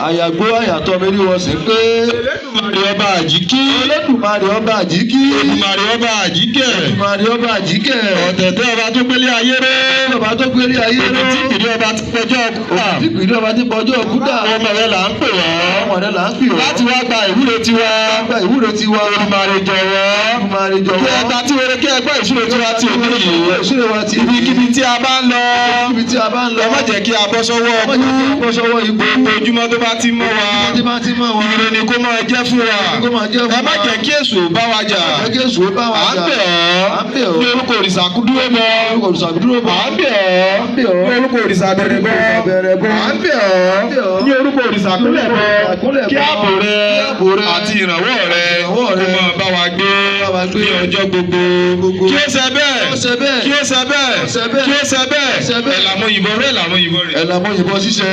Àyàgbó àyàtọ̀ mi ní wọ́n sì pé. Olódùmarè ọba àjíkí. Olódùmarè ọba àjíkí. Olódùmarè ọba àjíkẹ́. Olódùmarè ọba àjíkẹ́. Ọ̀tẹ̀tẹ̀ ọba tó gbélé ayé ró. Ọba tó gbélé ayé ró. Òkìtì ìpìlẹ̀ ọba tí pọjọ́ kúdà. Òkìtì ìpìlẹ̀ ọba tí pọjọ́ kúdà. Ọmọ rẹ là ń pè wá. Ọmọ rẹ là ń pè wá. Láti wá gba ìwúre tiwa. Gba ìwúre tiwa. Olódùmarè jọ̀wọ́. Olódùmarè jọ̀wọ́. Kí ẹ ta tí wẹrẹ kí ẹ gbọ́ ìṣúre tiwa ti òní yìí. Ìṣúre wa ti òní. Ibikíbi tí a bá ń lọ. Ibikíbi tí a bá ń lọ. Ẹ má jẹ́ kí a bọ́ sọ́wọ́ Ẹ má jẹ́ kí a bọ́ sọ́wọ́ ikú. Gbogbo ojúmọ́ tó bá ti mọ́ wa. Tí bá ti mọ́ wa. Ire ni kó máa jẹ́ fún wa. Kó máa jẹ́ fún wa. Ẹ má jẹ́ kí èṣù bá wa jà. Ẹ má jẹ́ kí èṣù bá wa À ń jà. bẹ̀ ọ́. À ń bẹ̀ ọ́. Ní orúkọ òrìṣà kúdúró mọ́. Orúkọ òrìṣà dúró mọ́. À ń bẹ̀ ọ́. À ń bẹ̀ ọ́. Ní orúkọ òrìṣà bẹ̀rẹ̀ bọ́. Bẹ̀rẹ̀ bọ́. À ń bẹ̀ À ń bẹ̀ ọ́. ọ́. Ní orúkọ òrìṣà kúnlẹ̀ bọ́. Kúnlẹ̀ bọ́. Kí ààbò rẹ Kí ààbò rẹ àti ìrànwọ́ rẹ ìrànwọ́ rẹ kó máa bá wa gbé bá wa gbé ní ọjọ́ gbogbo. Gbogbo. Kí ó ṣe bẹ́ẹ̀. Kí ó ṣe bẹ́ẹ̀. Kí ó ṣe bẹ́ẹ̀. Kí ó ṣe bẹ́ẹ̀. Kí ó ṣe bẹ́ẹ̀. Kí ó ṣe bẹ́ẹ̀. Ẹ̀làmú ìbọn rẹ̀ ẹ̀làmú ìbọn rẹ̀. Ẹ̀ làmú ìbọn ṣíṣe.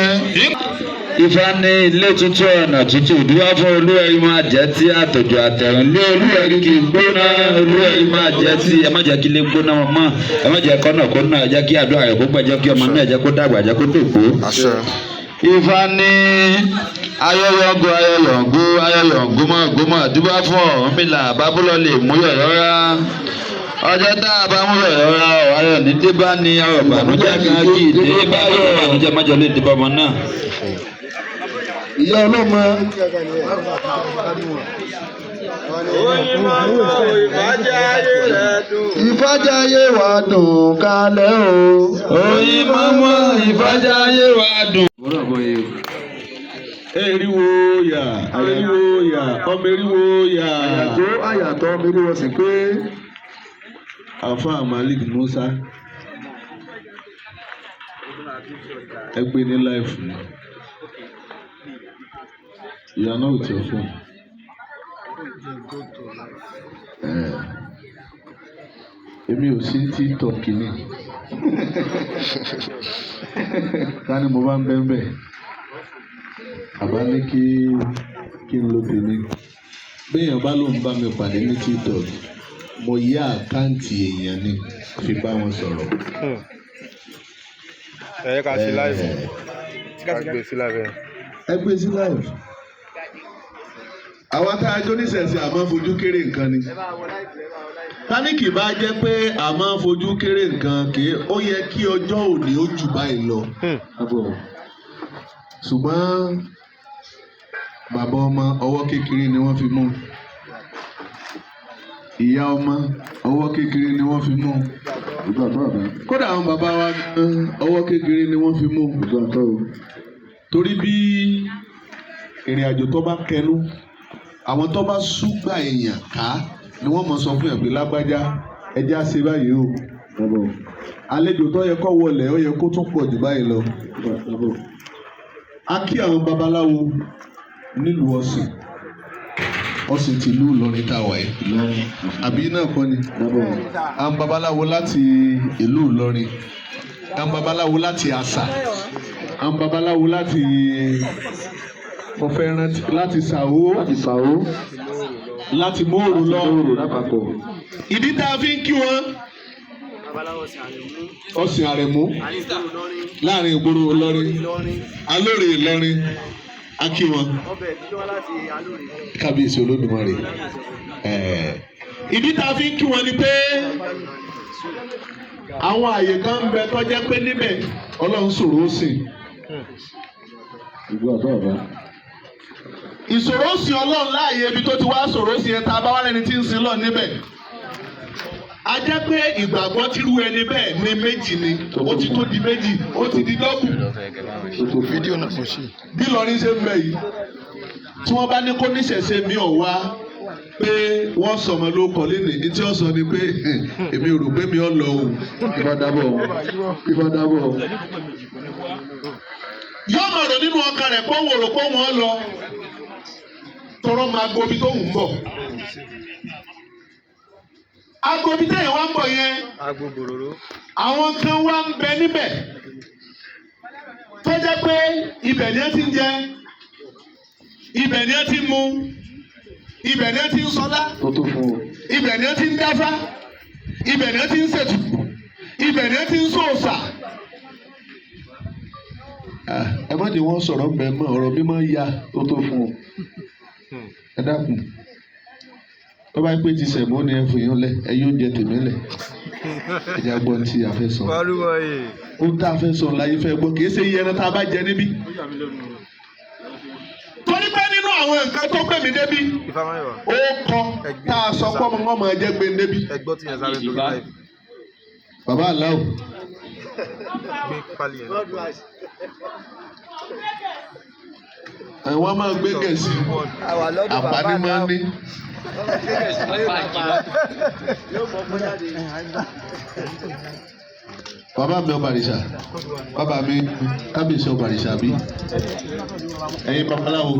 Ifá ní ilé tuntun ọ̀nà tuntun ìdúrà fún olúwẹ̀rí máa jẹ́ tí àtọ̀jọ̀ àtẹ̀rùn lé olúwẹ̀rí kì í gbóná olúwẹ̀rí máa jẹ́ tí ẹ má jẹ́ kí ilé gbóná mọ́ ẹ má jẹ́ kọ́nà kó náà ẹ jẹ́ kí àdúrà rẹ̀ kó gbà jẹ́ kí ọmọ náà jẹ́ kó dàgbà jẹ́ kó dògbó. Ifá ní ayọyọgo ayọyọgo ayọyọgo mọ gómọ dúbà fún Ọ̀rúnmìlà bábúlọ lè mú yọ̀yọ́ rá ọjọ́ tá a bá mú yọ̀yọ́ rá ọ̀ ayọ̀ ní débá ni ayọ̀ bànújẹ́ kan kì í dé bá ayọ̀ bànújẹ́ májọ lè dé bá ọmọ náà. Ìyá ọlọ́mọ. Ìfájáyé wa dùn kalẹ̀ o. Oyin mọ́mọ́ ìfájáyé wa dùn. Eriwo yà, eriwo yà, ọmọ eriwo yà. Àyàgbó àyàtọ̀ mi ní wọ́n sì pé. Àfáà Malik Musa. Ẹ gbé ní láìfù ni. You are not with your phone. Èmi ò sí TikTok ni. Ká ní mo bá ń bẹ́ ń bẹ̀. Àbá ní kí n lo tèmi. Béèyàn bá lóun bá mi pàdé ní TikTok, mo yá àkáǹtì èèyàn ni fi bá wọn sọ̀rọ̀. Ẹ yẹ ká ṣe live. Ká gbé sí live. Ẹ gbé sí live. Àwa tá a jó nísẹ̀nsẹ̀ a máa ń fojú kéré nǹkan ni. Tánìkì bá jẹ́ pé a máa ń fojú kéré nǹkan kì í ó yẹ kí ọjọ́ òní ó jù báyìí lọ. Ṣùgbọ́n bàbá ọmọ ọwọ́ kékeré ni wọ́n fi mú. Ìyá ọmọ ọwọ́ kékeré ni wọ́n fi mú. Kódà àwọn bàbá wa gan ọwọ́ kékeré ni wọ́n fi mú. Torí bí ìrìn àjò tó bá kẹnu, àwọn tó bá súgbà èèyàn ká ni wọ́n mọ̀ sọ fún yàn pé lágbájá ẹjẹ́ á ṣe báyìí o. Àlejò tó yẹ kó wọlé ó yẹ kó tún pọ̀ jù báyìí lọ. A kí àwọn babaláwo nílùú Ọ̀sìn. Ọ̀sìn tìlú Ìlọrin tá a wà yìí. Àbí náà kọ́ ni. Àwọn babaláwo láti ìlú Ìlọrin. Àwọn babaláwo láti Àṣà. Àwọn babaláwo láti Ọ̀fẹ́rántí láti Sàó. Láti Móòrò lọ. Ìdí tá a fi ń kí wọn. Ọ̀sìn Àrẹ̀mú láàrin ìgboro Ìlọrin. Alóore Ìlọrin. A kí wọn. Kábíyèsí Olódùmarè. Ìdí tá a fi ń kí wọn ni pé àwọn àyè kan ń bẹ tó jẹ́ pé níbẹ̀ Ọlọ́run sọ̀rọ̀ ó sìn. Ìṣòro sìn Ọlọ́run láàyè ibi tó ti wá ṣòro sìn yẹn tá a bá wá lẹ́ni tí ń sin lọ níbẹ̀. A jẹ́ pé ìgbàgbọ́ tírú ẹni bẹ́ẹ̀ ní méjì ni ó ti tó di méjì ó ti di dọ́bù. Fídíò náà mo ṣe. Bí Ìlọrin ṣe ń bẹ yìí tí wọ́n bá ní kó níṣẹ̀ṣe mi ò wá pé wọ́n sọmọ ló kọ lé ní tí wọ́n sọ ni pé èmi ò rò pé mi ò lọ o. Ifá dábọ̀. Yóò mọ̀ rò nínú ọkàn rẹ̀ kó wò rò kó wọ́n lọ tọrọ máa gbomi tó ń bọ̀. Agbobi tẹ̀yìn wá ń bọ̀ yẹn àwọn kan wá ń bẹ níbẹ̀ tó jẹ́ pé ibẹ̀ ni ẹ ti ń jẹ ibẹ̀ ni ẹ ti ń mu ibẹ̀ ni ẹ ti ń sọlá ibẹ̀ ni ẹ ti ń dáfá ibẹ̀ ni ẹ ti ń ṣètùtù ibẹ̀ ni ẹ ti ń sòòṣà. Ah, ẹ má jẹ́ wọ́n sọ̀rọ̀ mbẹ́ mọ́, ọ̀rọ̀ mi máa ń ya Ó tó fún un. Ẹ dákun, tó bá pé ti sẹ̀mó ni ẹ fò yín lẹ̀, ẹ yóò jẹ tèmi lẹ̀. Ẹ jẹ́ gbọ́n tí a fẹ́ sọ. Ohun tá a fẹ́ sọ láyé fẹ́ gbọ́, kì í ṣe iye ẹran tá a bá jẹ níbí. Torí pé nínú àwọn nǹkan tó gbé mi débi, ó kọ tá a sọ pé ọmọ ọmọ ẹ̀jẹ̀ gbé mi débi. Bàbá Aláwọ̀, ẹ̀wọ̀n máa gbé gẹ̀ẹ́sì, àǹfààní máa ń ní. Bàbá mi Ọbàrìṣà, bàbá mi kábíyèsí Ọbàrìṣà bí. Ẹ̀yin babaláwo,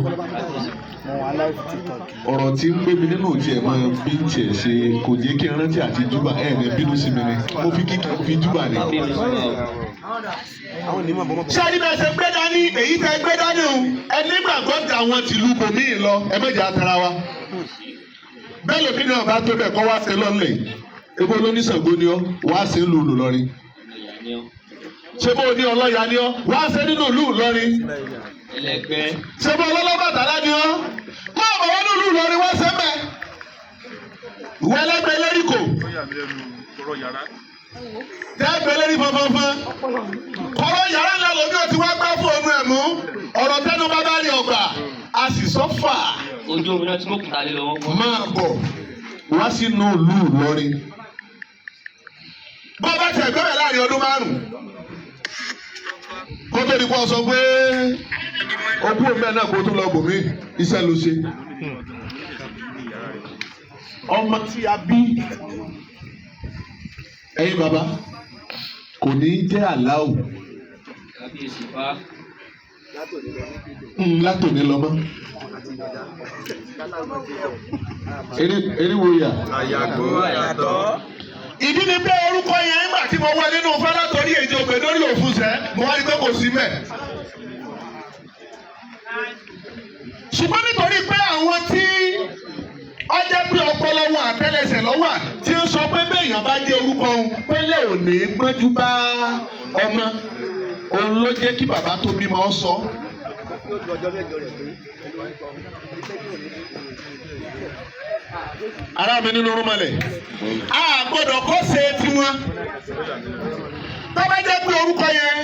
ọ̀rọ̀ tí ń gbé mi nínú tiẹ̀ máa bí tiẹ̀ ṣe kò jẹ́ kí n rántí àti júbà. Ẹ̀ ní bínú sí mi ni mo fi kíkì mo fi júbà ni. Ṣé ẹni bẹ́ẹ̀ ṣe gbé dání èyí tẹ́ gbé dání o, ẹ nígbàgbọ́ tí àwọn tìlú bòmíì lọ, ẹ méjì àtàrà wa. Bẹ́ẹ̀ lómi náà bá tó bẹ̀ kọ́ wá ṣe lọ́nlẹ̀, ebo lóníṣàngó ni ọ́, wá ṣe ń lu Ìlọrin. Ṣé bó o ní ọlọ́ya ni ọ́, wá ṣe nínú ìlú Ìlọrin. Ṣé bó ọlọ́lọ́bàtálá ni ọ́, máa bọ̀ wá nínú ìlú Ìlọrin wá ṣe mẹ́. Ìwọ ẹlẹ́gbẹ́ lẹ́ríkò tẹ́gbẹ́ lẹ́rí fọnfọnfọn kọ́rọ́ yàrá ńlá lómi ò ti wá gbá fóònù ẹ̀ mú ọ̀rọ̀ tẹnu bá bá rí ọgbà a sì sọ fà. Ojú omi náà tí mo kùtà lé lọ́wọ́. Máa bọ̀ wá sínú ìlú Ìlọrin. Bọ́ bá tiẹ̀ gbẹ́bẹ̀ láàrin ọdún 5 kó tó di kó sọ pé ogún omi náà kó tó lọ bòmí, iṣẹ́ ló ṣe. Ọmọ tí a bí, ẹ̀yin bàbá, kò ní í jẹ́ Aláwò látòní lọ mọ́. Eriwo yà. Ìdí ni pé orúkọ yẹn nígbà tí mo wá nínú fẹ́ látòrí èjì ògbè lórí òfúnṣẹ́, mo wá rí pé kò sí mẹ́. Ṣùgbọ́n nítorí pé àwọn tí ó jẹ́ pé ọpọlọ wọn àtẹ́lẹsẹ̀ lọ́wọ́ tí ń sọ pé béèyàn bá jẹ́ orúkọ òun pélé ò ní gbọ́njú bá ọmọ òun ló jẹ́ kí bàbá tó bímọ ọ sọ. Ará mi nínú rúmọlẹ̀, a gbọ́dọ̀ kọ́ ṣe tiwọn. Tó bá jẹ́ pé orúkọ yẹn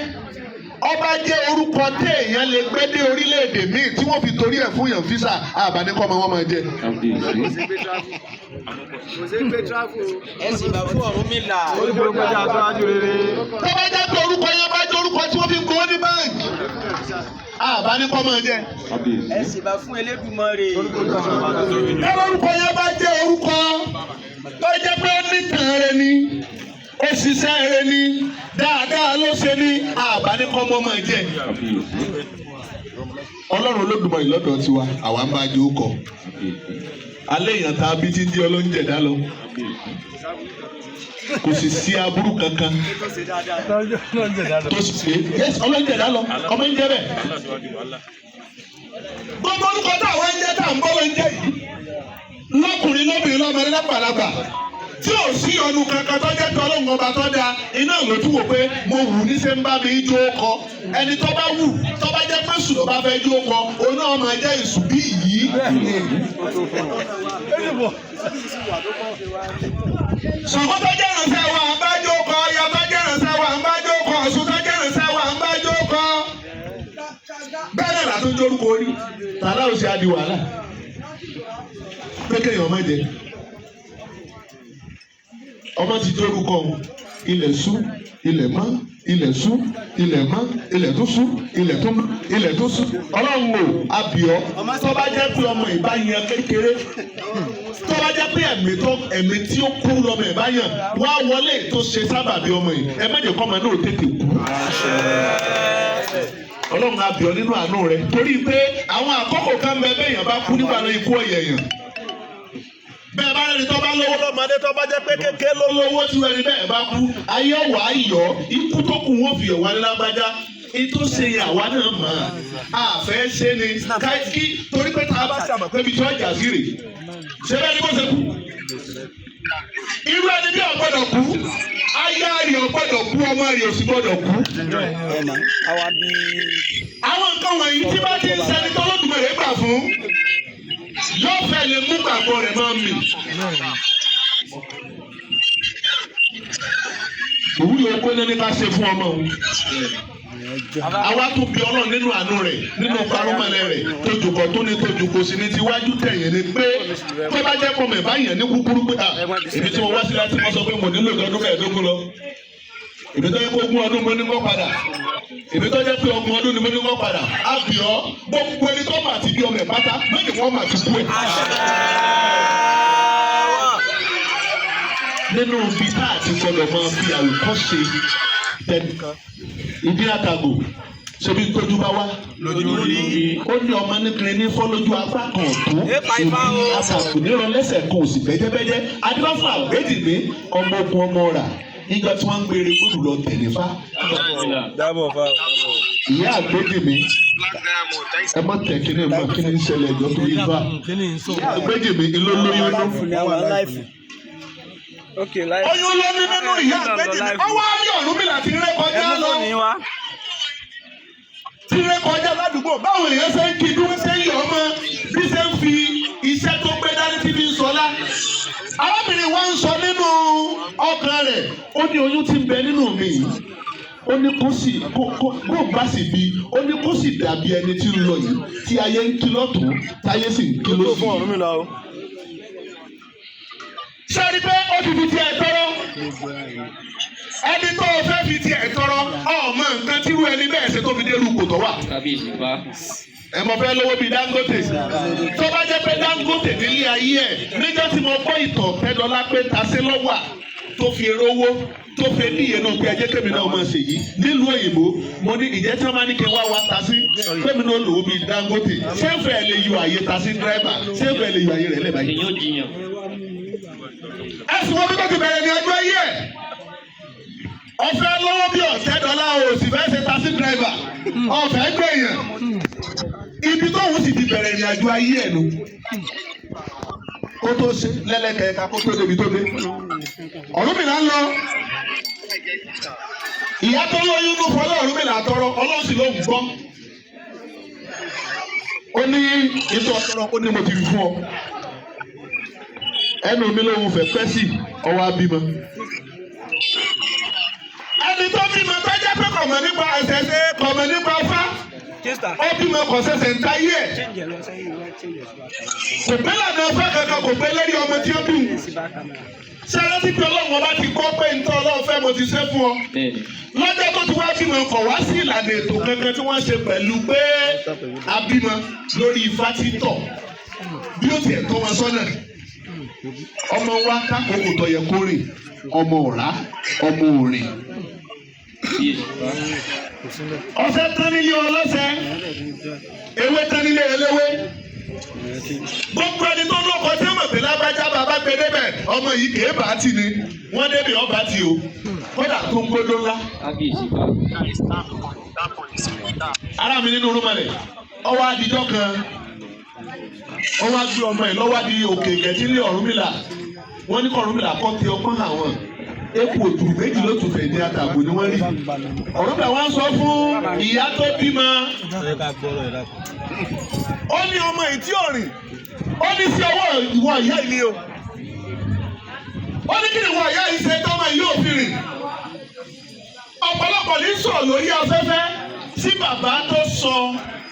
ọba jẹ́ orúkọ téèyàn lè gbé dé orílẹ̀-èdè míì tí wọ́n fi torí ẹ̀ fún yàn físà, àbáníkọ́ ọmọ wọn máa jẹ. Tó bá jẹ́ pé orúkọ yẹn bá jẹ́ orúkọ tí wọ́n fi ń gbowó ní báǹkì, àbáníkọ́ máa jẹ. Ẹ sì bá fún Elédùmarè. Tọ́lá orúkọ yẹn bá jẹ́ orúkọ tó jẹ́ pé ó nìkan rẹ ni, ó ṣiṣẹ́ rẹ ni, dáadáa ló ṣe ní, àbáníkọ́ mọ́ máa jẹ. Ọlọ́run Olódùmarè lọ́dọ̀ tiwa, àwa ń bá jẹ́ ó kọ. Alẹ́ èèyàn tá a bí ti ń di ọlọ́njẹ̀ dá lọ. Kò sì sí aburú kankan tó sì ṣe. Yes, ọlọ́njẹ̀ dá lọ, ọmọ ń jẹ́ bẹ́ẹ̀. Gbogbo orúkọ táwọn ń jẹ́ tá à ń bọ́ ló ń jẹ́ yìí, lọ́kùnrin lóbìnrin lọ́mọdé lápàlàpà, tí ò sí ọdún kankan tó jẹ́ pé Ọlọ́run ọba tó dáa iná ló tún wò pé mo wù ní ṣe ń bá mi jó kọ. Ẹni tó bá wù tó bá jẹ́ pé sùn ló bá fẹ́ jó kọ, òun náà máa jẹ́ ìsù bí yìí. Ṣàngó tó jẹ́ ìránṣẹ́ wa ń bá jó kọ, Ọya tó jẹ́ ìránṣẹ́ wa ń bá jó kọ, Ọ̀ṣun tó jẹ́ ìránṣẹ́ wa ń bá jó kọ. Bẹ́ẹ̀ náà látún jórúkọ orí tààlà ò ṣe adi wàhálà pé kéèyàn má jẹ ọmọ ti dórúkọ ilẹ̀ sú ilẹ̀ mọ́, ilẹ̀ sú ilẹ̀ mọ́, ilẹ̀ tó sú ilẹ̀ tó mọ́, ilẹ̀ tó sú. Ọlọ́run o, abìọ́, tó bá jẹ́ pé ọmọ ìbá yan kékeré, tó bá jẹ́ pé ẹ̀mí tí ó kú lọ́mọ ìbá yan wá wọlé tó ṣe sábàbí ọmọ yìí, ẹ má jẹ́ kọ́ ọmọ náà tètè kú. Ọlọ́run abìọ́ nínú àánú rẹ̀, torí pé àwọn àkókò kan bẹ bẹ́ẹ̀ yàn bá kú nígbà náà ikú ọ̀yẹ̀ yàn. Bẹ́ẹ̀ bá rẹni tó bá lówó lọ́mọdé, tó bá jẹ́ pé kékeré ló lówó tí wẹ́n ní bẹ́ẹ̀ bá kú, ayé ọ̀wà ayọ̀ ikú tó kù wọ́n fi ọ̀wá ní lágbájá. Ètò ṣe yẹn àwa náà mọ̀ á fẹ́ ṣe ni kí torí pé tá a bá ṣàmọ̀ pé ibi tí wọ́n jà sí rè ṣé bẹ́ẹ̀ ni kò ṣe kú. Irú ẹni bí ọ̀gbọ́dọ̀ kú, aya rẹ̀ rẹ̀ ò gbọ́dọ̀ kú, ọmọ rẹ̀ ò sì gbọ́dọ̀ kú. Àwọn nǹkan wọ̀nyí tí bá ti ń sẹni tó Olódùmarè gbà fún yóò fẹ́ lè mú gbàgbọ́ rẹ̀ máa mì. Òwúrò okó ní ká ṣe fún ọmọ òun. Àwa tún bí Ọlọ́run nínú àánú rẹ̀, nínú parúmọlẹ̀ rẹ̀, tójúkọ tó ní tójúkọ sí ní tiwájú tẹ̀yìn ni pé tó bá jẹ́ pọ̀ mẹ́ báyẹn ní kúkúrú pé èmi tí mo wá sí láti wọ́n sọ pé mo nílò ìdọ́dún 15 lọ. Èmi tó yẹ kó 20 ọdún mo ní kó padà. Èmi tó jẹ́ pé 30 ọdún ni mo ní kó padà. Á bì ọ́, gbogbo ẹni tó mà ti bí ọmọ ẹ̀ pátá, méjì wọ́n mà ti kú ẹ̀. Nínú ibi tá a ti gbọdọ̀ máa fi àwòkọ́ṣe tẹnìkan ìdí àtàgò ṣebí tójú bá wá ó ní ọmọ nìkan ní fọ́ lójú apá kan ọ̀tún, ìdí àtàgò nírọ̀ lẹ́sẹ̀ kan òsì bẹ́jẹ́bẹ́jẹ́. Adífáfún àgbẹ̀dìmí ọmọ ogun ọmọ rà nígbà tí wọ́n ń gbére gbódù lọ tẹ̀lé fá. Ìyá àgbẹ̀dìmí ẹ má tẹ̀ kíní mọ́ kíní ń ṣẹlẹ̀ ẹ̀jọ́ tó yí fá. Ìyá àgbẹ̀dìmí ló lóyún nú. Oyún ló ní nínú ìyá àgbẹ̀dìmí. Ọwọ́ ayé Ọ̀rúnmìlà ti ré kọjá lọ. Ti ré kọjá ládùúgbò. Báwo èèyàn ṣe ń kí bí wọ́n ṣe ń yọ̀ ọmọ bí ṣe ń fi iṣẹ́ tó gbé dání tí fi ń sọlá. Arábìnrin wa ń sọ nínú ọkàn rẹ̀, ó ní oyún ti ń bẹ nínú mi yìí. Ó ní kó sì kó bá sì bí, ó ní kó sì dàbí ẹni tí ń lọ yìí, tí ayé ń kí lọ́tùn, táyé sì ń kí lósì. Ṣé rí pé ó ti fi tiẹ̀ tọrọ? Ẹni tó o fẹ́ fi tiẹ̀ tọrọ, ọmọ nǹkan tírú ẹni bẹ́ẹ̀ ṣe tó fi dérú kòtò wà. Ẹ mọ̀ fẹ́ lówó bíi Dangote. Tó bá jẹ́ pé Dangote nílé ayé ẹ̀, níjọ́ tí mo gbọ́ ìtàn Tẹ́dọ́lá pé tasé lọ́wà tó fi rówó tó fi níye náà pé ẹjẹ́ kémi náà máa ṣe yìí nílùú òyìnbó, mo ní ìjẹ́ tí wọ́n máa ní kí n wá tasí kémi náà lòó bíi Dangote. Ṣé ń fẹ́ lè yọ àyè tasí dírẹ́bà? Ṣé ń fẹ́ lè yọ àyè rẹ̀ lẹ́bàá yìí? Ẹ̀sùn wọn bí tó ti bẹ̀rẹ̀ ní ọjọ́ ayé ẹ̀. Ọ̀fẹ́ lọ́wọ́ bí Ọ̀tẹ́dọ́lá o sì fẹ́ ṣe taxi driver. Ọ̀fẹ́ gbẹ̀yàn. Ibi tóun sì ti bẹ̀rẹ̀ ìrìn àjò ayé ẹ̀ nu. Kó tó ṣe lẹ́lẹ́kẹ̀ẹ́ka kó tó débi tó dé. Ọ̀rúnmìlà ń lọ. Ìyá tó lóyún ló fọlọ́ Ọ̀rúnmìlà tọrọ, Ọlọ́run sì ló ń gbọ́. Ó ní ìtọ́ tọrọ, ó ní mo ti fi fún ọ. Ẹnu mi lóhun fẹ́ pẹ́ sí ọwọ́ abímọ. Ẹni tó bímọ tó jẹ́ pé kọ̀mọ̀ nípa ẹ̀sẹ̀ṣẹ̀ kọ̀mọ̀ nípa fá. Ó bímọ kò ṣẹ̀ṣẹ̀ ń tayé ẹ̀. Kò pé lànà fẹ́ kankan, kò pé lérí ọmọ tí ó bí wù. Ṣé rántí pé Ọlọ́run ọba ti kọ́ pé ntọ́ Ọlọ́run fẹ́ mo ti ṣe fún ọ? Lọ́jọ́ tó ti wá bímọ kọ̀ wá sí ìlànà ètò kankan tí wọ́n ṣe pẹ̀lú pé abímọ lórí ifá títọ̀ bí ó tiẹ̀ tọ́ wọn sọ́nà. Ọmọ wa kákòókò tó yẹ kó rìn, ọmọ ọ̀rá, ọmọ òrìn. Ọṣẹ tán nílé ọlọ́ṣẹ, ewé tán nílé eléwé. Gbogbo ẹni tó lóko tí ó mọ̀ pé lágbájá bàbá gbé débẹ̀, ọmọ yìí kèé bá tì ní. Wọ́n débẹ̀ ọba tì o, kódà tó ń gbódó ńlá. Ará mi nínú rúmọlẹ̀, ọwọ́ adijọ́ kan, ó wá gbé ọmọ ẹ̀ lọ́wọ́ di òkè gẹ̀ẹ́tì ní Ọ̀rúnmìlà. Wọ́n ní kọ́ Ọ̀rúnmìlà kọ́ ti ọpọ́n àwọn. Epo òtùrù méjì ló tún fẹ̀ ní àtàgbò ni wọ́n rí. Ọ̀rúnmìlà wá ń sọ fún ìyá tó bímọ. Ó ní ọmọ yìí tí ò rìn. Ó ní sí ọwọ́ ìwọ ìyá yìí ni o. Ó ní kí ni ìwọ ìyá yìí ṣe tọ́mọ yìí ò fi rìn. Ọ̀pọ̀lọpọ̀ ní sọ̀rọ̀ lórí afẹ́fẹ́ tí bàbá tó sọ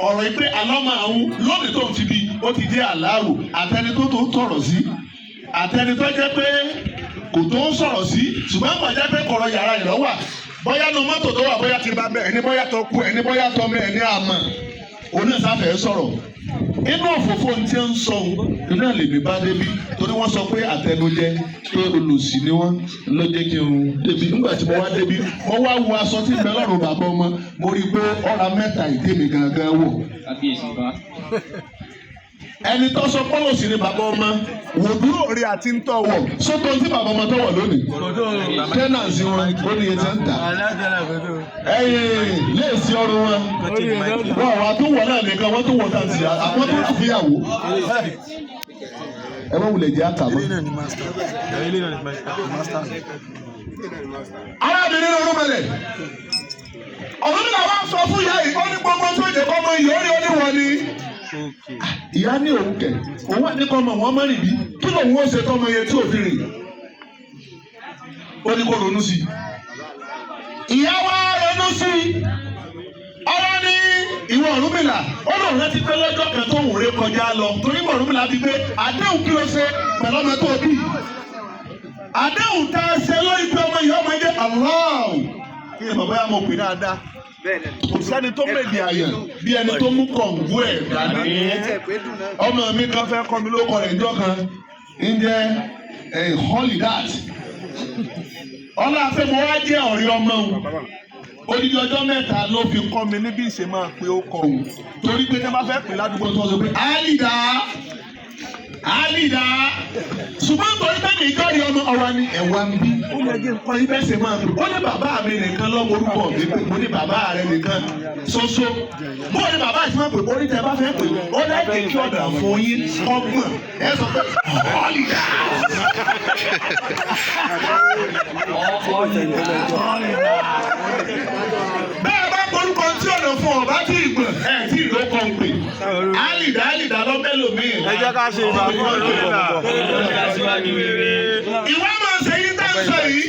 ọ̀rọ̀ yìí pé àlọ́ máa ń lónìí tó ń ti bí ó ti dé àláwò àtẹni tó tó ń tọ̀rọ̀ sí àtẹni tó jẹ́ pé kò tó ń sọ̀rọ̀ sí, ṣùgbọ́n kò jẹ́ pé kọ̀rọ̀ yàrá ìrọ̀ wà bóyá nu mọ́tò tó wà, bóyá ti bá bẹ́ẹ̀ ẹni, bóyá tó kú ẹni, bóyá tó mẹ́ ẹni àmọ́ òun náà sáfẹ́ sọ̀rọ̀ inú òfófó tí ń sọ òun iná lèmi bá débi torí wọ́n sọ pé àtẹnujẹ pé olùsí ni wọ́n ló jẹ́ kí n débi. Nígbà tí mo wá débi, mo wá wo aṣọ tí ń bẹ lọ́rùn bàbá ọmọ, mo rí i pé ọ̀rá mẹ́ta ìdí mi gangan wọ̀. Ẹni tó sọ pọ́lọ̀sì ni bàbá ọmọ wò dúró rí àti ń tọ̀ wọ̀ sótó tí bàbá ọmọ tó wọ̀ lónìí tẹ́nàsì wọn ó ní etí ń tà ẹ̀yìn léèsì ọrùn wọn wọn wà tó wọ̀ náà nìkan wọ́n tó wọ̀ tàǹtì àwọn tó tún fìyàwó ẹ wọ́n wulẹ̀ jẹ́ àtàmọ́. Arábìnrin nínú rúmọlẹ̀. Ọ̀rúnmìlà wá sọ fún ìyá yìí, ó ní gbogbo tó jẹ́ kọ́ ọmọ yìí ó rí oníwọ̀n ni. Ìyá ní òun kẹ̀, òun wà ní kọ́ ọmọ wọn mọ́rìn bí, kí lòun ó ṣe tọ́mọ yẹn tí ò fi rìn? Ó ní kó ronú sí i. Ìyá wa ronú sí i. Ọwọ́ ní ìwọ Ọ̀rúnmìlà, ó lòun rántí pé lọ́jọ́ kan tó ń ré kọjá lọ, torí Ọ̀rúnmìlà ti gbé àdéhùn kí ló ṣe pẹ̀lú ọmọ tó bí. Àdéhùn tá a ṣe lórí pé ọmọ yìí ọmọ jẹ́ Allah. Kí ni bàbá yà mọ̀ pé dáadáa? Kò sẹ́ni tó mèdè àyàn bí ẹni tó mú kọ̀ǹgú ẹ̀ dání. Ọmọ mi kan fẹ́ kọ́ mi lóko rẹ̀ níjọ́ kan, ń jẹ́ Holidat. Ọlá pé mo wá jẹ́ ọ̀rẹ́ ọmọ òun. Odidi ọjọ́ mẹ́ta ló fi kọ́ mi ní bí ìṣe máa pe ó kọ òun. Torí pé tí wọ́n bá fẹ́ pè ládùúgbò tó sọ pé Alida Alida. Ṣùgbọ́n torí pé mi ìjọ́rí ọmọ ọ̀wá ni ẹ̀wà ń bí. Ó lè jẹ́ nǹkan ibẹ̀ ṣe máa pè. Ó ní bàbá mi nìkan lọ́mọ orúkọ mi pé mo ní bàbá rẹ nìkan ṣoṣo. Bó ní bàbá àti máa pè ó ní tẹ bá fẹ́ pè ó lẹ́ẹ̀kì kí ọ̀dà fún yín ọgbọ̀n. Ẹ sọ pé Alida. Bẹ́ẹ̀ bá porúkọ tí ọ̀nà fún ọ̀bá tí ìgbọ̀n ẹ̀ tí ìlú kan ń pè. Alida Alida lọ́bẹ̀lòmíì. Ẹ jẹ́ ká ṣe ìbà fún Ọ̀rúnmìlà. Ìwọ máa ṣe yín tá ń sọ yìí.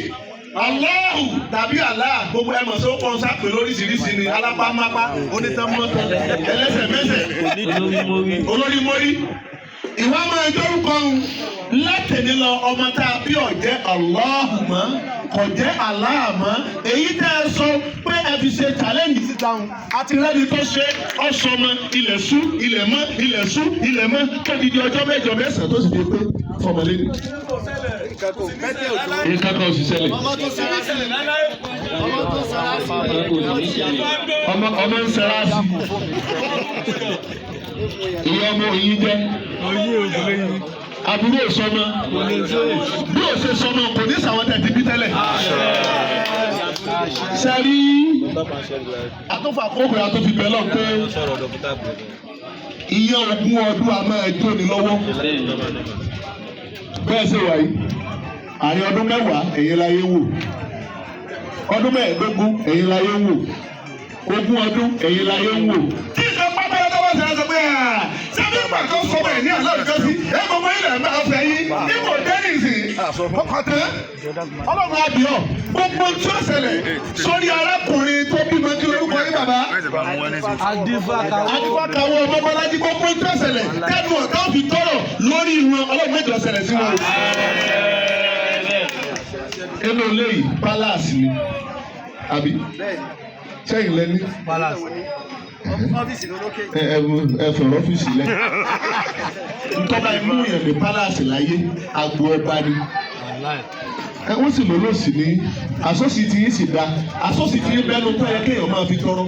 Allahu tàbí Allah gbogbo ẹ mọ̀ sí ó kọ́ sápè lóríṣiríṣi ni alápámápá onítàmọ́tò ẹlẹ́sẹ̀mẹsẹ̀ olórí mórí. Ìwọ máa jórúkọ ń látẹ̀lé lọ ọmọ tá a bí ọ̀jẹ́ Allahu mọ́ kò jẹ́ Allah mọ́ èyí tẹ́ ẹ sọ pé ẹ fi ṣe challenge síta ń àti rẹ́ni tó ṣe ọ̀sọ́mọ ilẹ̀ sú ilẹ̀ mọ́ ilẹ̀ sú ilẹ̀ mọ́ kẹ́dìdì ọjọ́ mẹ́jọ mẹ́sàn-án tó sì di pé fọmọlé ni. Nǹkan kan ò sì ṣẹlẹ̀. Ọmọ ọmọ ń sẹ́ra sí. Ìyá ọmọ òyìn jẹ́. Àbúrò sọmọ. Bí o ṣe sọmọ kò ní sàwọn tẹ̀ ti bí tẹ́lẹ̀. Sẹ́rí àtúnfà kókò yà tó fi bẹ́ẹ̀ lọ pé iye ogún ọdún a máa jó ni lọ́wọ́. Bẹ́ẹ̀ ṣe wà yìí, àárín ọdún mẹ́wàá èyí láyé wò. Ọdún mẹ́ẹ̀ẹ́dógún èyí láyé wò. Ogún ọdún èyí láyé wò. Tí nǹkan pápá lọ́wọ́ bá ṣe é sọ pé ṣé bí ìgbà tó sọ bẹ́ẹ̀ ní àlọ́ ìjọsí ẹ gbogbo ilẹ̀ ń bá ọ̀fẹ́ yín nípò dẹ́nìsì ọkọ̀ tán ọlọ́run àbíọ̀ gbogbo tí ó ṣẹlẹ̀ sórí arákùnrin tó bímọ kí lórúkọ yín bàbá adífákàwọ́ ọmọbọ́lájí gbogbo tí ó ṣẹlẹ̀ tẹ́nu ọ̀tá òfin tọrọ lórí wọn ọlọ́run mẹ́jọ ṣẹlẹ̀ sí wọn. Inú ilé yìí palace ni àbí sẹ́yìn lẹ́ni ẹ fọ̀rọ̀ ọ́fíìsì lẹ. Ntọ́ba imú yẹn ní palace láyé agbo ọba ni. Ẹ wọ́n sì lólòsì ní àsọ́sì tí yín sì da àsọ́sì tí yín bẹ́nu tó yẹ kéèyàn máa fi tọrọ.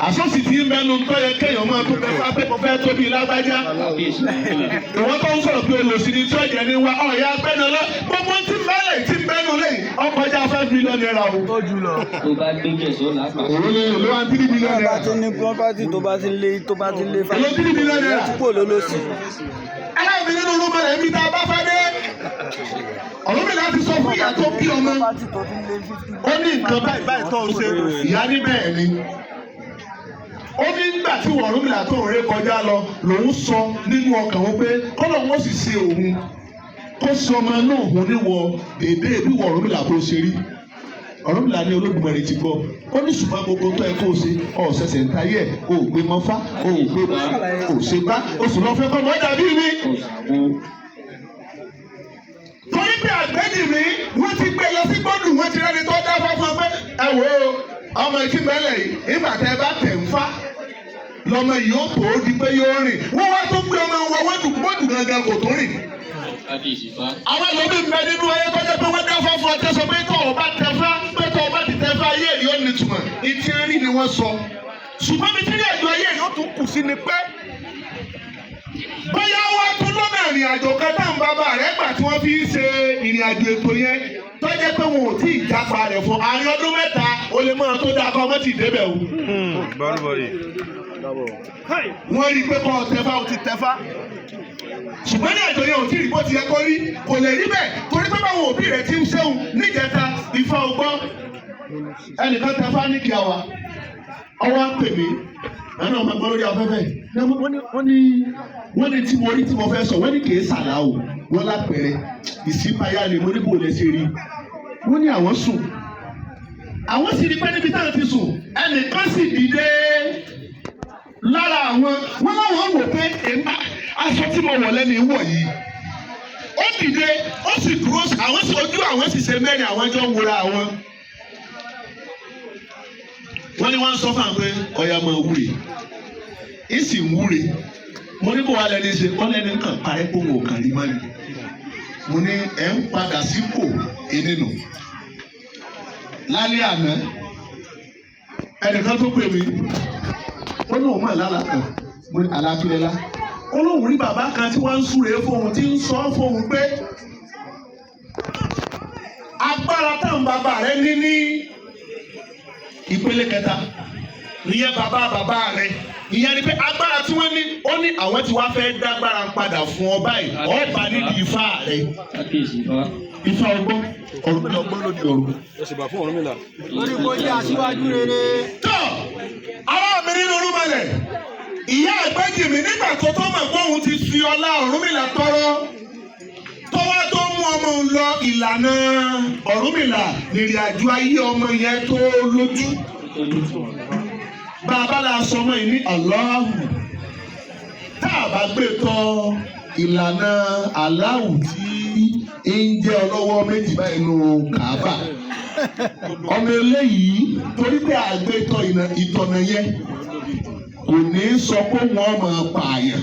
Àsọ́sì tí yín bẹ́nu tó yẹ kéèyàn máa tó fẹ́ fẹ́ fẹ́ tóbi lágbájá. Ìwọ́n tó ń sọ̀rọ̀ pé olòsì ni tí ọ̀jẹ̀ ni wa ọ̀ya gbẹ́nu lọ gbogbo tí bẹ́lẹ̀ tí bẹ́nu lẹ́yìn ọkọjá ₦5 million o. Tó bá gbé jẹ̀sọ́ lápá. Òun ni olówó $3 million. Tó bá ti ní property tó bá ti lé tó bá ti lé Èló $3 million. ìyẹn tí kò lólòsì. Aláìní nínú rúmọlẹ̀ níbi tá a bá fẹ́ dé. Ọ̀rúnmìlà ti sọ fún ìyá tó bí ọmọ. Property tó ti lé 50. Ó ní nǹkan báyìí báyìí tó ń ṣe ìyá ní bẹ́ẹ̀ ni. Ó ní nígbà tí Ọ̀rúnmìlà tó ń ré kọjá lọ lòun sọ nínú ọkàn wọn pé kọ́lọ̀ wọn sì ṣe òun kó sọ ọmọ náà òun níwọ dédé bí Ọ̀rúnmìlà tó ṣe rí. Ọ̀rúnmìlà ní Olódùmarè ti gbọ́. Ó ní ṣùgbọ́n gbogbo tó ẹ kó o ṣe ọ̀sẹ̀sẹ̀ ń tayé ẹ̀ o ò gbé mọ́fá o ò gbé mọ́ o ò ṣe gbá o sì lọ fẹ́ kọ́ mọ́ dàbí mi. Torí pé àgbẹ̀jì mi wọ́n ti gbé lọ sí gbọ́dù wọ́n ti rẹ́ni tó dáfá fún ọ pé ẹ wò ó ọmọ ìtí mẹ́lẹ̀ yìí ìgbà tẹ́ ẹ bá tẹ̀ ń fá lọmọ yìí ó tó ó di pé yóò rìn wọ́n wá tó gbé ọmọ wọn wọ́n dùn gbọ́dù gangan kò tó rìn. Àwọn ẹlòmíì ń bẹ nínú ayé tó jẹ́ pé wọ́n dáfá fún ọ tẹ́sọ pé tó o bá tẹ fá pé tó o bá ti tẹ fá ayé rí ó nítumọ̀ ìtí rí ni wọ́n sọ. Ṣùgbọ́n mi ti rí àjọ ayé rí ó tún kù sí ni pé bóyá wá tún lọ́nà ìrìn àjò kan táwọn bàbá rẹ̀ gbà tí wọ́n fi ń ṣe ìrìn àjò ètò yẹn tó jẹ́ pé wọn ò tí ì jápa rẹ̀ fún àárín ọdún mẹ́ta O lè máa tó dáa kọ́ ọmọ tì débẹ̀ o. Wọ́n rí i pé kọ́ ọ tẹfá, o ti tẹfá. Ṣùgbọ́n ní àjọ yẹn ò tí ì rí bó ti yẹ kó rí, kò lè rí bẹ́ẹ̀ torí pé báwọn òbí rẹ̀ ti ń ṣéun níjẹta Ifá ọgbọ́n. Ẹnìkan tẹfá ní kíá wa, ọwọ́ á pè mí, àná ọmọ ẹgbẹ́ lórí afẹ́fẹ́. Wọ́n ní tí mo rí tí mo fẹ́ sọ, wọ́n ní kì í sàlá o, wọ́n lápẹ̀rẹ̀ ìsípayá ni mo ní bò lè ṣe rí. Wọ́n ní àwọn sùn, àwọn sì rí pé níbi táwọn ti sùn, ẹnìkan sì dìde lára àwọn. Wọ́n láwọn wò pé aṣọ tí mo wọ̀ lẹ́nu wọ̀ yìí, ó dìde, ó sì dúró, àwọn sì ojú àwọn sì ṣe mẹ́rin, àwọn jọ ń wura àwọn. Wọ́n ní wọ́n ń sọ fún àwọn pé ọ̀ya máa wúre, ń sì ń wúre. Mo ní kó wa lẹni ṣe, wọ́n lẹni kàn parẹ́ kó wọn ò kàn rí mọ́ ni. Mo ní ẹ̀ ń padà sípò ẹnìnú. Lálẹ́ àná, ẹnìkan tó pè mí, ó ní òun mọ̀ lálàá kan. Mo ní alákìlẹ́lá. Ó lóun rí bàbá kan tí wọ́n ń súre fóun, tí ń sọ fóun pé agbára táwọn bàbá rẹ ní ní ìpele kẹta ìyẹn bàbá bàbá rẹ, ìyẹn ni pé agbára tí wọ́n ní, ó ní àwọn tí wàá fẹ́ dágbára padà fún ọ báyìí, ọba nídìí ifá rẹ. Ifá ọgbọ́n, ọ̀run ọgbọ́n lóde ọ̀run. Lórí kó jẹ́ aṣíwájú rere. Tọ́ ará mi nínú Olúmọlẹ̀, ìyá àgbẹ́jì mi nígbà tó tó mọ̀ pé òun ti fi ọlá Ọ̀rúnmìlà tọrọ, tó wá tó mú ọmọ òun lọ ìlànà Ọ̀rúnmìlà nìrìn àjò ayé ọmọ yẹn tó lójú. Bàbá la sọ ọmọ yìí ní Allahu, tá a bá gbé tọ ìlànà Allahu tí ń jẹ́ ọlọ́wọ́ méjì báyìí nù Kàábà, ọmọ eléyìí torí pé àgbétọ ìtọ̀nà yẹn kò ní sọ pé wọ́n máa pààyàn,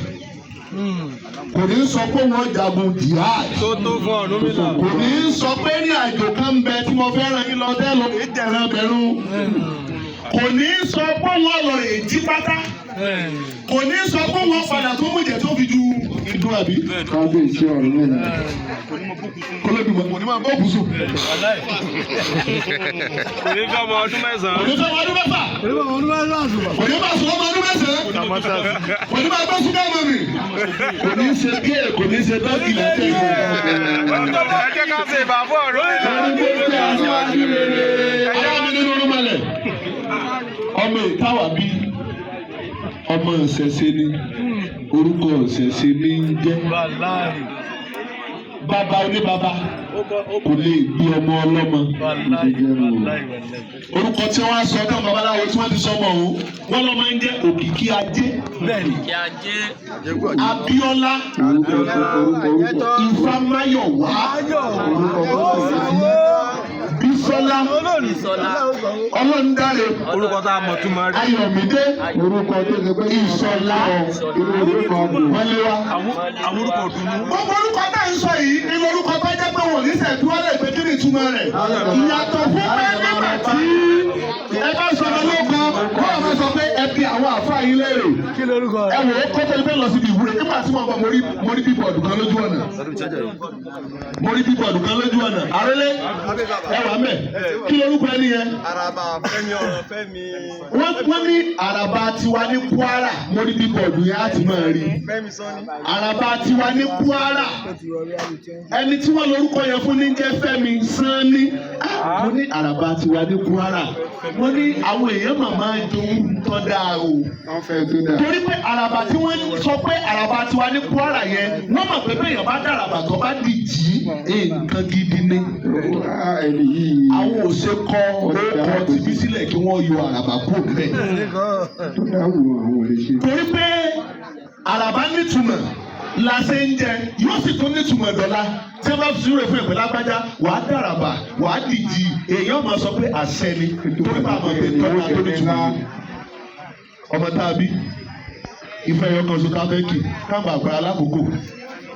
kò ní sọ pé wọ́n jagun jihad, kò ní sọ pé ní àjò kan ń bẹ tí mo fẹ́ ràn yín lọ tẹ́ lọ èyí jẹ̀rẹ̀ bẹ̀rù, kò ní sọ pé wọ́n lọ rè jí pátá, kò ní sọ pé wọ́n padà tó mú ìjẹ́ tó fi ju ìdún àbí. Kábíyèsí Ọ̀rúnmìlà. Kọlọ́dúnmọ̀ kò ní máa bọ́ bùsùn. Kò ní fẹ́ ọmọ ọdún mẹ́sàn-án. Kò ní fẹ́ ọmọ ọdún mẹ́fà. Kò ní máa sùn ọmọ ọdún mẹ́sàn-án. Kò ní máa gbọ́ sùn ká mọ̀ mi. Kò ní ṣe gé, kò ní ṣe dọ́gì látẹ̀ ìgbà. Ẹ jẹ́ ká ṣe ìbà fún Ọ̀rúnmìlà. Ará mi nínú Olúmọlẹ̀, ọmọ ìtawà bí ọmọ ìṣẹ̀ṣe ni, orúkọ ìṣẹ̀ṣe ní í jẹ́. Bàbá oníbàbá kò lè gbé ọmọ ọlọ́mọ. Orúkọ tí wọ́n á sọ náà babaláwo tí wọ́n ti sọ ọmọ òun, wọ́n lọ́ máa ń jẹ́ Òkìkí Ajé, Abíọ́lá, Ifámáyọ̀wá, Bísọ́lá, Ọlọ́ndáre, Orúkọ tá a mọ̀ tún máa rí. Ayọ̀mídé, Orúkọ tó ṣe pé Ìṣọ̀lá, orúkọ dùn. Wọléwá. Àwọn orúkọ dùnú. Gbogbo orúkọ tá à ń sọ yìí ni orúkọ tó jẹ́ pé wọ́n ní sẹ̀dúrà lè pé kí ni ìtumọ̀ rẹ̀. Ìyàtọ̀ fún pé nígbà tí ẹ bá sọ ọmọ lóko, wọ́n máa sọ pé ẹ bi àwọn àáfàá yín léèrè. Ẹ wò ó kọ́tọ́ ní bẹ́ẹ̀ lọ síbi ìwúre. Nígbà tí mo bọ̀ mo rí bíbọ̀dù kan lójú ọ̀nà. Mo rí bíbọ̀dù kan lójú ọ̀nà. Àrólé ẹ wà mẹ́. Kí lorúkọ ẹni yẹn? Àràbà Fẹ́mi ọ̀rọ̀ Fẹ́mi. Wọ́n ní àràbà tiwa ní Kwara. Mo rí bíbọ̀dù yẹn á ti máa rí. Fẹ́mi Sọ́ni. Àràbà tiwa ní Kwara, ẹni tí wọ́n lórúkọ yẹn fún ní jẹ́ Fẹ́mi Sanni. Mo ní àràbà tiwa ní Kwara, wọ́n ní àwọn èèyàn màmá jowú tọ́ dáa o, Wọ́n fẹ́ tó dáa. torí pé àràbà tí wọ́n sọ pé àràbà tiwa ní Kwara yẹn, wọ́n mọ̀ pé bẹ́ẹ̀ yẹn bá dàràbà tó bá dìjì nǹkan gidi ni. Ẹni yìí. Àwọn ò ṣe kọ orúkọ tìbí sílẹ̀ kí wọ́n yọ àràbà kúrò níbẹ̀ Tó dáa wù àwọn ò lè ṣe. torí pé àràbà nítumọ̀ la ṣe ń jẹ, yóò sì tún nítumọ̀ dọ́là tí wọ́n bá fi súré fún ìpínlẹ̀ lágbájá, wàá dàràbà wàá dìjì, èèyàn máa sọ pé àṣẹ ni, torí pé àmọ̀ pé tọ́lá tó nítumọ̀ ni. Ọmọ tá a bí ìfẹ́ yọ kan sọ́tà fẹ́ kì káàbà àgbà alákòókò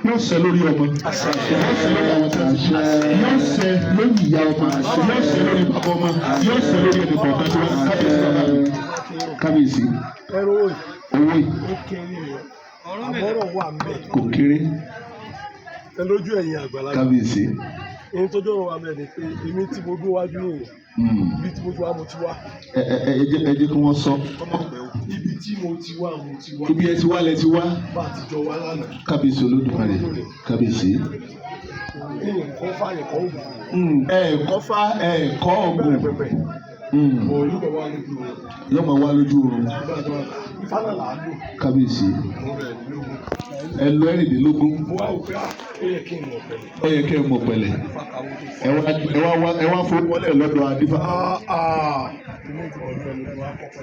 yóò ṣẹ lórí ọmọ, yóò ṣẹ lórí àwọn tí yóò ṣẹ lórí ìyá ọmọ, yóò ṣẹ lórí bàbá ọmọ, yóò ṣẹ lórí ẹnì kọ̀ọ̀kan tí wọ́n. Kábíyèsí bàbá mi, kábíyèsí owó yìí Àbọ̀rọ̀ wà ń bẹ̀. kò kéré. Ẹ lójú ẹ̀yin àgbàlagbà. Kábíyèsí. Ohun tó jọ̀rọ̀ wa bẹ́ẹ̀ ni pé èmi tí mo dúró wájú yìí, ibi tí mo ti wá mo ti wá. Ẹ jẹ́ kí wọ́n sọ. Ibi tí mo ti wá mo ti wá. Ibi ẹ ti wá lẹ ti wá. Bá a ti jọ wá lánàá. Kábíyèsí Olódùmarè, kábíyèsí. Nǹkan fàyè kan wù. Ẹ kọ́fá, ẹ kọ́ ọ̀gùn. Bẹ́ẹ̀ pẹpẹ. Bọ̀ yóò bọ̀ wá lójú rẹ̀. Yóò máa wá lójú oorun. Ifá náà là á lò. Kábíyèsí. Mo rẹ̀ lógún. Ẹ lọ 16. Mo wá wò pé ó yẹ kí n mọ̀ pẹ̀lẹ́. Ó yẹ kẹ́ ẹ mọ̀ pẹ̀lẹ́. Ifá kàwé tó Ẹ wá ẹ wá wá ẹ wá fowó wọlé lọ́dọ̀ adífá.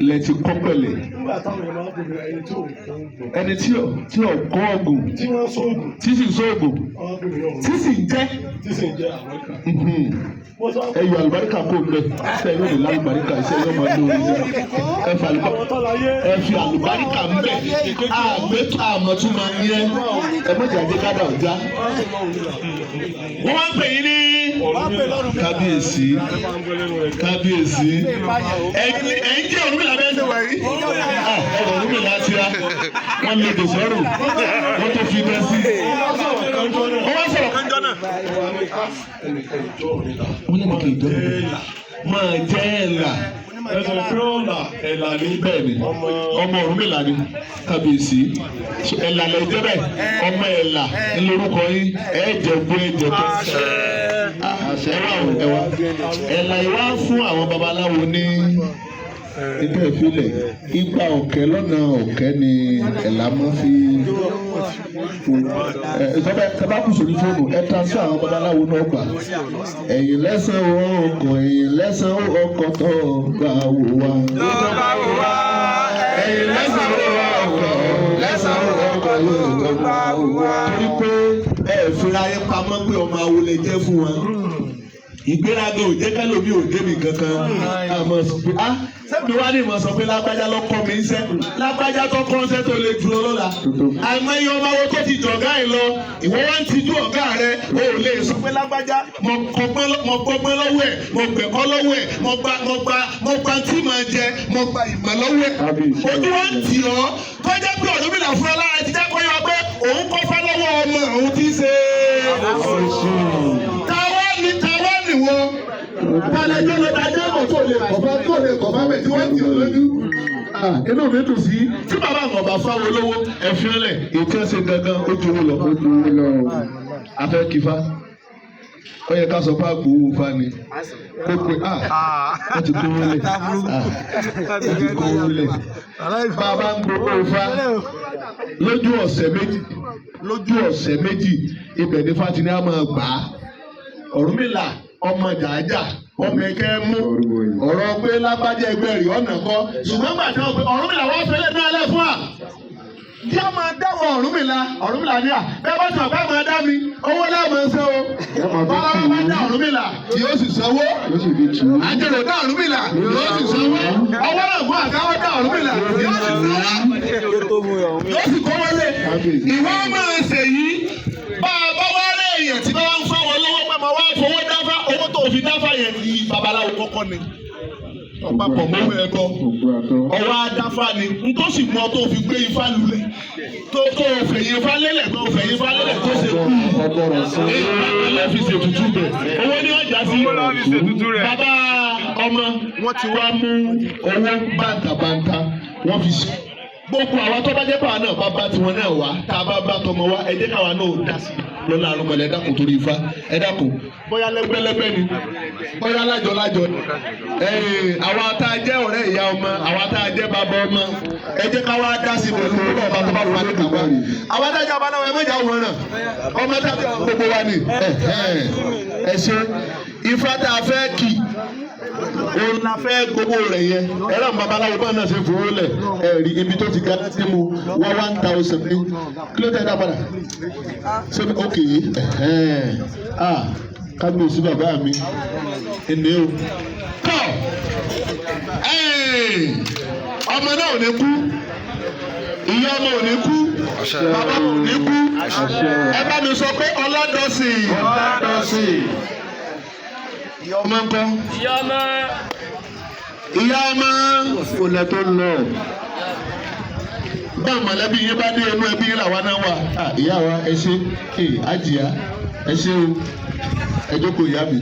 Lẹ ti kọ́ pẹ̀lẹ́. Nígbà táwọn èèyàn máa ń pè mí ẹni tí ò kọ́ oògùn. Ẹni tí ò kọ́ ọ̀gùn. Tí wọ́n sóògùn. Tí sì sóògùn. Wọ́n pè mí lọ́rùn. Tí sì ń jẹ́. Tí sì ń jẹ́ àwọn ìkà. Wọ́n sọ Ẹ yọ àlùbáríkà kó mbẹ, iṣẹ́ yóò lè lálùbáríkà, iṣẹ́ yóò máa lóore ní. Ẹ fi àwọn tó láyé. Ẹ fi àlùbáríkà mbẹ, àgbẹ̀tọ̀ àmọ̀túnmọ̀ yẹn, ẹ mọ̀jà jẹ́ kádà ọ̀já. Wọ́n máa ń pè yín ní kábíyèsí, kábíyèsí. Ẹ̀yin jẹ́ Ọ̀rúnmìlà bẹ́ẹ̀ ṣe wà yìí. Ọ̀rọ̀ Ọ̀rúnmìlà ti ra, wọ́n lè dè sọ́rùn, wọ́n tó fi dẹ́ sí. Wọ́n wá sọ̀rọ̀ kanjọ́ náà. Wọ́n lè nìkan ìjọba máa jẹ́ ẹ̀là. Ẹ̀sùn pé ọ̀là ẹ̀là ní. Bẹ́ẹ̀ ni, ọmọ Ọ̀rúnmìlà ni kábíyèsí. Ẹ̀là lẹ jẹ́ bẹ́ẹ̀, ọmọ ẹ̀là ńlórúkọ yín, ẹ̀ jẹ́ gbó ẹ̀ jẹ́ tó. Ẹ wá o, ẹ wá. Ẹ̀là ìwá fún àwọn babaláwo ní ilé ìfilẹ̀ igba ọ̀kẹ́ lọ́nà ọ̀kẹ́ ni ẹ̀là máa fi ẹ ìjọba ẹ bá kù sórí fóònù ẹ transfer àwọn babaláwo náà gbà. Ẹ̀yìn lẹ́sàn ọkọ̀, ẹ̀yìn lẹ́sàn ọkọ̀ tó gbà wò wá. Ẹ̀yìn lẹ́sàn ọkọ̀, lẹ́sàn ọkọ̀ tó gbà wò wá. Torí pé ẹ fira yín pamọ́ pé ọmọ awo lè jẹ́ fún wọn, ìgbéraga ò jẹ́ kẹ́lòmí ò débi kankan. Àmọ́ sọ pé ah, sẹ́mi wá ní ìmọ̀ sọ pé lágbájá ló kọ́ mi iṣẹ́, lágbájá tó kọ́ iṣẹ́ tó lè dúró lọ́la. Àìmọye ọmọ wo tó ti jọ̀gá ẹ̀ lọ, ìwọ wá ń tijú ọ̀gá rẹ, o ò lè sọ pé lágbájá mo kọ́gbọ́n mo gbọ́gbọ́n lọ́wọ́ ẹ̀, mo gbẹ̀kọ́ lọ́wọ́ ẹ̀, mo gba tí màá jẹ, mo gba ìmọ̀ lọ́wọ́ ẹ̀. Ojú wa ń tì ọ́ kọjá pé Ọ̀rúnmìlà fún ọ lára ti jẹ́ kó yọ pé òun kọ́ fẹ́ lọ́wọ́ ọmọ òun ti ṣe. Táwa ni táwa nìwọ balẹ̀jọ́ ló dájọ́ mọ̀ tó lè kọ̀fà tó lè kọ̀fà bẹ̀ tí wọ́n ti ọ̀ lójú. Inú mi dùn sí tí bàbá àwọn ọba fáwọn olówó ẹ̀fínlẹ̀ ètò ẹ̀sìn gangan ó ju owó lọ. Ó ju owó lọ. Afẹ́ kífá, ó yẹ ká sọ pé àgbo owó fa ni ó pe ah, wọ́n ti kó wọlé, ah, wọ́n ti kó wọlé. Bàbá ń gbowó fa lójú ọ̀sẹ̀ 2, lójú ọ̀sẹ̀ 2, ibẹ̀ ní Fátìní á máa gbà á. Ọ̀rúnmìlà ọmọ jàájà ọmọ ẹ̀kẹ́ mú ọ̀rọ̀ pé lágbájá ẹgbẹ́ rẹ̀ ọ̀nà kọ́, ṣùgbọ́n gbà tí wọ́n pe Ọ̀rúnmìlà wọ́n fẹ́lẹ́ náà lẹ́ fún wa kí a máa dáwọ́ Ọ̀rúnmìlà. Ọ̀rúnmìlà ní à bẹ́ẹ̀ bá sọ̀rọ̀ bá máa dá mi owó láàmú ẹsẹ̀ o. Bàbá bá dá Ọ̀rúnmìlà yóò sì sanwó, àjẹrò dá Ọ̀rúnmìlà yóò sì sanwó, ọwọ́ náà fún àgáwọ́ dá Ọ̀rúnmìlà yóò sì sanwó, yóò sì kó wọlé. Ìwọ máa ṣe yìí, bá a bá wá rí èèyàn tí bá wá ń fáwọn lówó pé máa wá fowó dáfá, owó tó fi dáfá yẹn yí babaláwo kọ́kọ́ ni ọ̀pápọ̀ mọ́wé ẹ̀kọ́ ọwọ́ adáfá ni n tó sì mọ tó fi gbé ifá lulẹ̀ tó fẹ̀yìn ifá lélẹ̀ tó fẹ̀yìn ifá lélẹ̀ tó ṣe kú èyí fi ṣètùtù bẹ̀ owó ní ọjà sí. Bàbá ọmọ wọn ti wá mú owó bàǹtàbàǹtà, wọ́n fi ṣe gbogbo àwọn tó bá jẹ́ pàwọn náà bá bá tiwọn náà wá, tá a bá bá tọmọ wá, ẹ jẹ́ káwa náà dá sí lọ́la àrùnmọ̀lẹ́. Ẹ dákun, torí ifá, ẹ dákun, bóyá lẹ́gbẹ́lẹ́gbẹ́ ni, bóyá lájọ lájọ ni, àwa tá a jẹ́ ọ̀rẹ́ ìyá ọmọ, àwa tá a jẹ́ bàbá ọmọ, ẹ jẹ́ ká wá dá sí pẹ̀lú ọlọ́ọ̀bá tó bá wà ní kàwá. Àwa tá a jẹ́ babaláwo, ẹ mọ̀jà wọn náà, ọmọ tá a jẹ́ gbogbo wa ni. Ẹ ṣe ifá tá a fẹ́ kì òun la fẹ́ gbogbo rẹ̀ yẹn. Ẹ̀rọ babaláwo bá náà ṣe fowó lẹ̀, ẹ̀ rí ibi tó ti ga láti mú wá 1,000 ní kí ló tẹ̀ dá padà ṣé? Ok, ah, kábíyèsí bàbá mi ẹnì o kọ́ ọmọ náà ò ní kú, ìyá ọmọ ò ní kú, bàbá ò ní kú. Ẹ bá mi sọ pé ọlọ́dọ̀sìn. Ọládọ́sìn. Ìyá ọmọ ńkọ́? Ìyá ọmọ. Ìyá ọmọ. Kò lẹ tó lọ. Báwo mọ̀lẹ́bí yín bá dé inú ẹbí yín làwa náà wà. Ah, ìyá wa, ẹ ṣe ẹ àjìyá. Ẹ ṣé o, ẹ jókòó ìyá mi.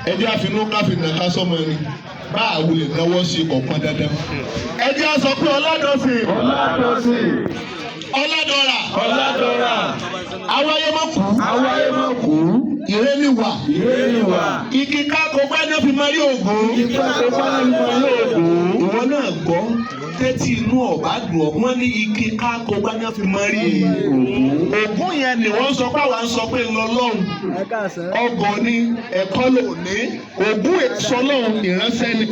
Ẹ jẹ́ àfinú káfíńnà ká sọ́mọ ẹni bá àwùlẹ̀ náwó sí kọ̀ọ̀kan dandan. Ẹ jẹ́ á sọ pé Ọládọ̀sìn. Ọládọ̀sìn. Ọládọ̀rà. Ọládọ̀rà. Awáyé má kú. Awáyé má kú. Ìrẹ́niwà. Ìrẹ́niwà. Igi káko gbẹ́ni fi máa rí ògùn. Igi káko gbẹ́ni fi máa rí ògùn. Ìwọ náà gbọ́ tẹ́tí inú ọ̀bá dùn ọ́ wọ́n ní igi káko gbẹ́ni fi máa rí Ògùn. ògùn yẹn ni wọ́n sọ pé àwa ń sọ pé ńlọlọ́run ọgọ́ ni ẹ̀kọ́ ló ní ògùn èso lọ́hùn ìránṣẹ́ ni.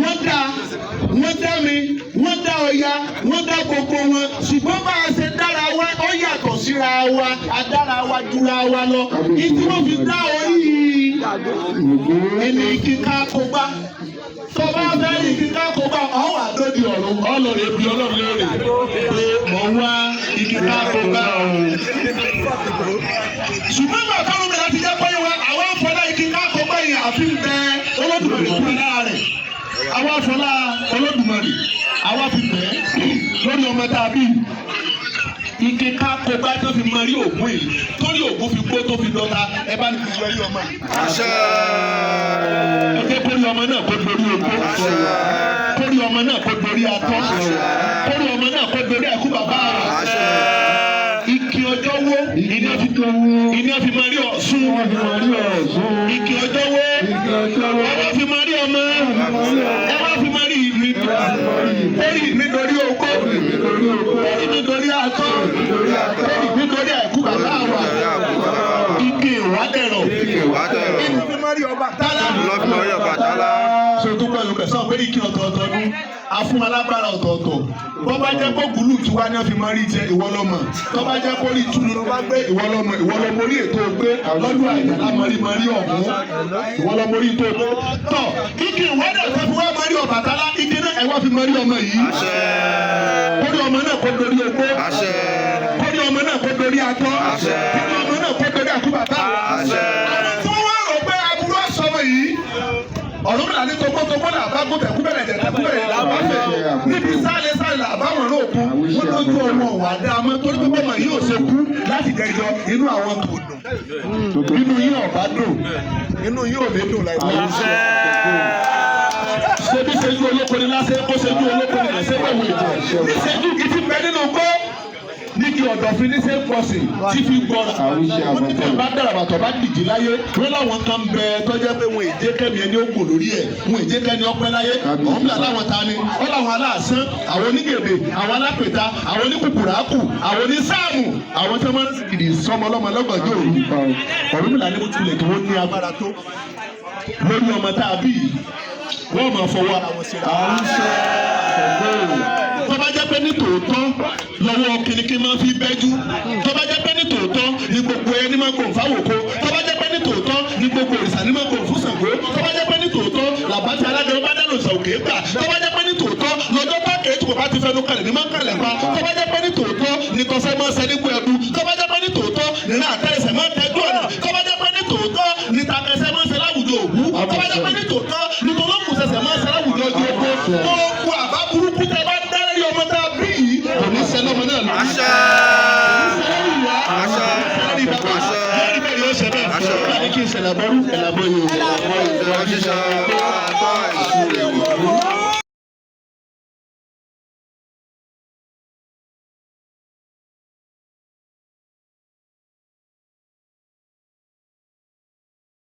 Wọ́n dá wọ́n dá mi wọ́n dá Ọya wọ́n dá gbogbo wọn ṣùgbọ́n bá a ṣe dára wa ó yàtọ̀ síra wa a dára wa jura wa lọ. Ìtí wọ́n fi dá orí Ògùn. ẹni kíká kó gbá tó bá fẹ́ rí kíká kó gbá ọ wà lóde ọ̀run ọlọ́run ebi ọlọ́run léèrè pé mò ń wá kíká kó gbá ọ̀run. Ṣùgbọ́n bàbá mi láti jẹ́ pé wa àwọn afọlá kíká kó gbá yẹn àfi ń bẹ Olódùmarè kúrò lára rẹ̀ àwọn afọlá Olódùmarè àwọn fi bẹ́ lórí ọmọ tá a bí ike ká kó gbá tó fi mọ rí ògùn yìí torí ògùn fi gbó tó fi dọ́ta ẹ bá ní fi yọ rí ọmọ yìí. Ẹ jẹ́ kórí ọmọ náà kó dorí ogbó, kórí ọmọ náà kó dorí atọ́, kórí ọmọ náà kó dorí ẹ̀kú bàbá rẹ̀. Ike ọjọ́ wo iná fi máa rí Ọ̀ṣun. Wọ́n fi máa rí Ọ̀ṣun. Ike ọjọ́ wo Igi ọjọ́ wo. ẹ wá fi máa rí ọmọ, ẹ wá fi máa rí ìmí, kórí mi dorí ogbó, kórí mi dorí atọ́, kórí mi dorí ẹ̀kú bàbá wa. Ike ìwádẹ̀rọ̀ iná fi máa rí Ọbàtálá. So tó pẹ̀lú kẹsàn-án pé ike ọ̀tọ̀ọ̀tọ̀ ni afún alágbára ọ̀tọ̀ọ̀tọ̀. Bọ́ bá jẹ́ pé gùlù tí wá ní wọ́n fi máa rí jẹ ìwọ lọ́mọ. Tó bá jẹ́ pé orí ìtúnu ló bá gbé ìwọ lọ́mọ, ìwọ lọ́mọ orí ètò gbé lọ́dún àìdàlá mọ́rí mọ́rí ọ̀hún. Ìwọ lọ́mọ orí ètò gbé. Tọ̀ ike ìwádà tó fi wá máa rí Ọbàtálá ike náà ẹ wá fi máa rí ọmọ yìí. Kórí ọmọ náà kó dorí ogbó. Kórí ọmọ náà kó dorí atọ́. Kórí ọmọ náà kó dorí àkúbàbá. Àwọn tí wọ́n wá rò pé aburú ọ̀sọ́mọ yìí Ọ̀rúnmìlà ní togbótogbó là bá gùn tẹ̀kúbẹ̀rẹ̀ tẹ̀kúbẹ̀rẹ̀ là bá fẹ̀ níbi sálẹ̀ sálẹ̀ là bá wọn lóòkun wọn lójú ọmọ wà dá mọ́ torí pé bọ́mọ yóò ṣe kú láti jẹjọ inú àwọn kò dùn inú yín ọ̀bá dùn inú yín ò ní dùn láìpẹ́. Ṣebí ṣejú olóko ni lásẹ̀ kó ṣejú olóko ni lásẹ̀ wẹ̀wù ìjẹ níṣẹ́jú kìí ti bẹ nínú gbọ́ níbi ọ̀dọ̀fin ní same person tí fi gbọ́ra wọ́n ti tẹ̀ bá dàràbàtọ̀ bá dìjì láyé wọ́n láwọn kan bẹ tọ́jẹ́ pé wọn èjé kẹ́mi ẹni ó gùn lórí ẹ̀ wọn èjé kẹ́ni ọpẹ́ láyé ọ̀hún bí aláwọ̀ ta ni wọ́n láwọn aláàsán àwọn onígèdè àwọn alápèta àwọn oníkùkùràkù àwọn onísáàmù àwọn tí wọ́n máa ń gidi sọmọ ọlọ́mọ lọ́gànjọ́ òru ọ̀run mi là ní bó tilẹ̀ kí wọ́n ní agbára tó lórí ọmọ tá a bí yìí wọ́n máa fọwọ́ ara wọn síra. Tó bá jẹ́ pé ní tòótọ́ lọ́wọ́ kìnìkì máa fi bẹ́jú, tó bá jẹ́ pé ní tòótọ́ ní gbogbo ẹni máa kò fáwòkó, tó bá jẹ́ pé ní tòótọ́ ní gbogbo òrìṣà ní máa kò fún Ṣàngó, tó bá jẹ́ pé ní tòótọ́ làbátí aládé bá dánù sàòkè gbà, tó bá jẹ́ pé ní tòótọ́ lọ́jọ́ bá kéré tí kò bá ti fẹnu kalẹ̀ ní máa ń kalẹ̀ pa, tó bá jẹ́ pé ní tòótọ́ ní tọ́sẹ́ máa ń sẹ́ nígbó ẹbu, tó bá jẹ́ pé ní tòótọ́ nínú àtẹ̀sẹ̀ máa ń tẹ́jú ọ̀nà, tó bá jẹ́ pé ní tòótọ́ ní takẹsẹ̀ máa ń ṣe láwùjọ òwú, tó bá jẹ́ pé ní tòótọ́ ní tolókùn sẹ̀sẹ̀ máa ń ṣe láwùjọ ojú oko, gbogbo àbá burúkú tẹ bá dá lórí ọmọ tá a bí yìí kò ní ṣe lọ́mọ náà lórí. Àṣẹ. Àṣẹ. Lórí bàbá lórí bẹ́ẹ̀ yóò ṣe bẹ́ẹ̀. Nígbà ní kí n ṣẹlẹ̀ bọ́rú ẹ̀làbọ̀ yìí. Ẹ̀làbọ̀ yìí.